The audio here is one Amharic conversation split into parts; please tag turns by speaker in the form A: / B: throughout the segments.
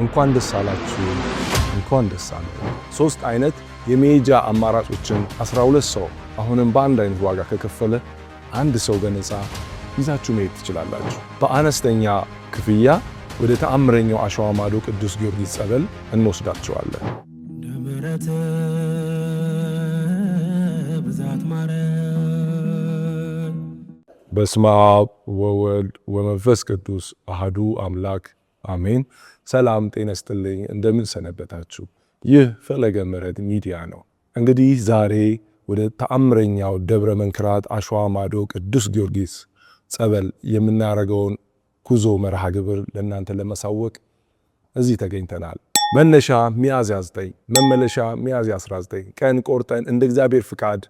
A: እንኳን ደስ አላችሁ፣ እንኳን ደስ አለን። ሶስት አይነት የመሄጃ አማራጮችን 12 ሰው አሁንም በአንድ አይነት ዋጋ ከከፈለ አንድ ሰው በነፃ ይዛችሁ መሄድ ትችላላችሁ። በአነስተኛ ክፍያ ወደ ተአምረኛው አሸዋ ማዶ ቅዱስ ጊዮርጊስ ጸበል እንወስዳችኋለን።
B: ምሕረት ብዛት ማረን።
A: በስመ አብ ወወልድ ወመንፈስ ቅዱስ አህዱ አምላክ አሜን። ሰላም ጤና ይስጥልኝ። እንደምን ሰነበታችሁ? ይህ ፈለገ ምሕረት ሚዲያ ነው። እንግዲህ ዛሬ ወደ ተአምረኛው ደብረ መንክራት አሸዋ ማዶ ቅዱስ ጊዮርጊስ ጸበል የምናደርገውን ጉዞ መርሃ ግብር ለእናንተ ለማሳወቅ እዚህ ተገኝተናል። መነሻ ሚያዝያ 9፣ መመለሻ ሚያዝያ 19 ቀን ቆርጠን እንደ እግዚአብሔር ፍቃድ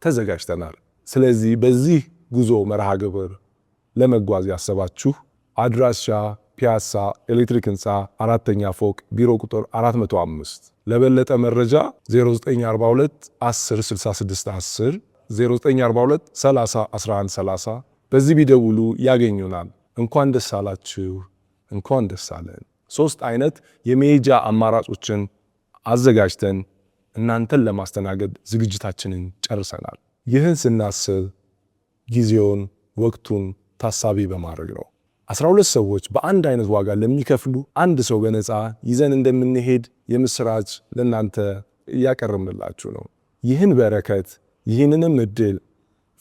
A: ተዘጋጅተናል። ስለዚህ በዚህ ጉዞ መርሃ ግብር ለመጓዝ ያሰባችሁ አድራሻ ፒያሳ ኤሌክትሪክ ህንፃ አራተኛ ፎቅ ቢሮ ቁጥር 405። ለበለጠ መረጃ 0942 10 66 10፣ 0942 30 11 30 በዚህ ቢደውሉ ያገኙናል። እንኳን ደስ አላችሁ፣ እንኳን ደስ አለን። ሶስት አይነት የመሄጃ አማራጮችን አዘጋጅተን እናንተን ለማስተናገድ ዝግጅታችንን ጨርሰናል። ይህን ስናስብ ጊዜውን ወቅቱን ታሳቢ በማድረግ ነው። 12 ሰዎች በአንድ አይነት ዋጋ ለሚከፍሉ አንድ ሰው በነፃ ይዘን እንደምንሄድ የምስራች ለእናንተ እያቀረብንላችሁ ነው። ይህን በረከት ይህንንም እድል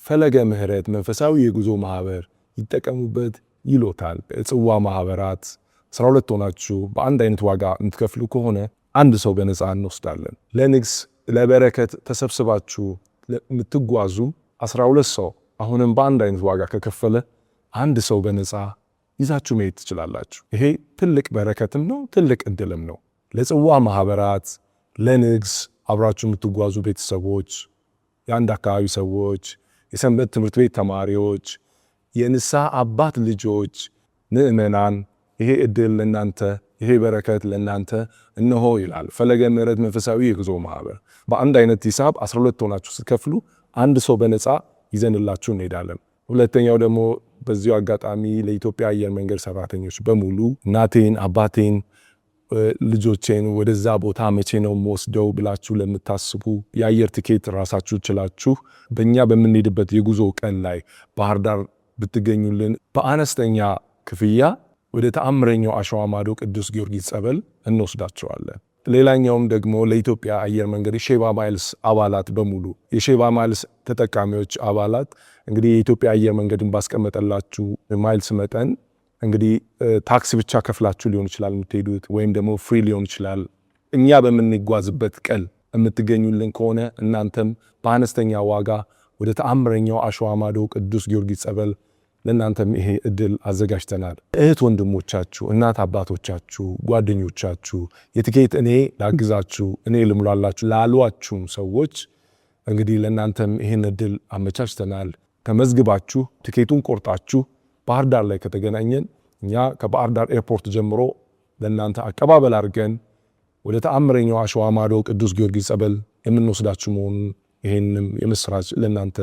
A: ፈለገ ምሕረት መንፈሳዊ የጉዞ ማህበር ይጠቀሙበት ይሎታል። ጽዋ ማህበራት 12 ሆናችሁ በአንድ አይነት ዋጋ የምትከፍሉ ከሆነ አንድ ሰው በነፃ እንወስዳለን። ለንግስ ለበረከት ተሰብስባችሁ የምትጓዙ 12 ሰው አሁንም በአንድ አይነት ዋጋ ከከፈለ አንድ ሰው በነፃ ይዛችሁ መሄድ ትችላላችሁ። ይሄ ትልቅ በረከትም ነው፣ ትልቅ እድልም ነው። ለጽዋ ማህበራት፣ ለንግስ አብራችሁ የምትጓዙ ቤተሰቦች፣ የአንድ አካባቢ ሰዎች፣ የሰንበት ትምህርት ቤት ተማሪዎች፣ የንስሐ አባት ልጆች፣ ምእመናን ይሄ እድል ለእናንተ፣ ይሄ በረከት ለእናንተ እነሆ ይላል ፈለገ ምሕረት መንፈሳዊ የጉዞ ማህበር። በአንድ አይነት ሂሳብ 12 ሆናችሁ ስትከፍሉ አንድ ሰው በነፃ ይዘንላችሁ እንሄዳለን። ሁለተኛው ደግሞ በዚሁ አጋጣሚ ለኢትዮጵያ አየር መንገድ ሰራተኞች በሙሉ እናቴን፣ አባቴን፣ ልጆቼን ወደዛ ቦታ መቼ ነው የምወስደው ብላችሁ ለምታስቡ የአየር ትኬት ራሳችሁ ችላችሁ በእኛ በምንሄድበት የጉዞ ቀን ላይ ባህር ዳር ብትገኙልን በአነስተኛ ክፍያ ወደ ተአምረኛው አሸዋ ማዶ ቅዱስ ጊዮርጊስ ጸበል እንወስዳቸዋለን። ሌላኛውም ደግሞ ለኢትዮጵያ አየር መንገድ የሼባ ማይልስ አባላት በሙሉ፣ የሼባ ማይልስ ተጠቃሚዎች አባላት እንግዲህ የኢትዮጵያ አየር መንገድን ባስቀመጠላችሁ miles መጠን እንግዲህ tax ብቻ ከፍላችሁ ሊሆን ይችላል የምትሄዱት ወይም ደግሞ free ሊሆን ይችላል። እኛ በምንጓዝበት ቀን የምትገኙልን ከሆነ እናንተም በአነስተኛ ዋጋ ወደ ተአምረኛው አሸዋ ማዶ ቅዱስ ጊዮርጊስ ጸበል ለእናንተም ይሄ እድል አዘጋጅተናል። እህት ወንድሞቻችሁ፣ እናት አባቶቻችሁ፣ ጓደኞቻችሁ የትኬት እኔ ላግዛችሁ፣ እኔ ልሙላላችሁ ላሏችሁም ሰዎች እንግዲህ ለእናንተም ይሄን እድል አመቻችተናል። ተመዝግባችሁ ትኬቱን ቆርጣችሁ ባህር ዳር ላይ ከተገናኘን እኛ ከባህር ዳር ኤርፖርት ጀምሮ ለእናንተ አቀባበል አድርገን ወደ ተአምረኛው አሸዋ ማዶ ቅዱስ ጊዮርጊስ ጸበል የምንወስዳችሁ መሆኑን ይሄንም የምስራች ለእናንተ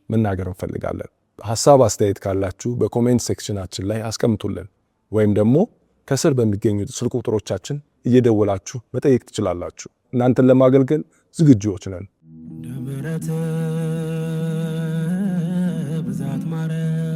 A: መናገር እንፈልጋለን። ሀሳብ አስተያየት ካላችሁ በ comment section ኣችን ላይ አስቀምጡልን ወይም ደግሞ ከስር በሚገኙ ስልክ ቁጥሮቻችን እየደወላችሁ መጠየቅ ትችላላችሁ። እናንተን ለማገልገል ዝግጁዎች ነን።
B: ምሕረት ብዛት ማረን።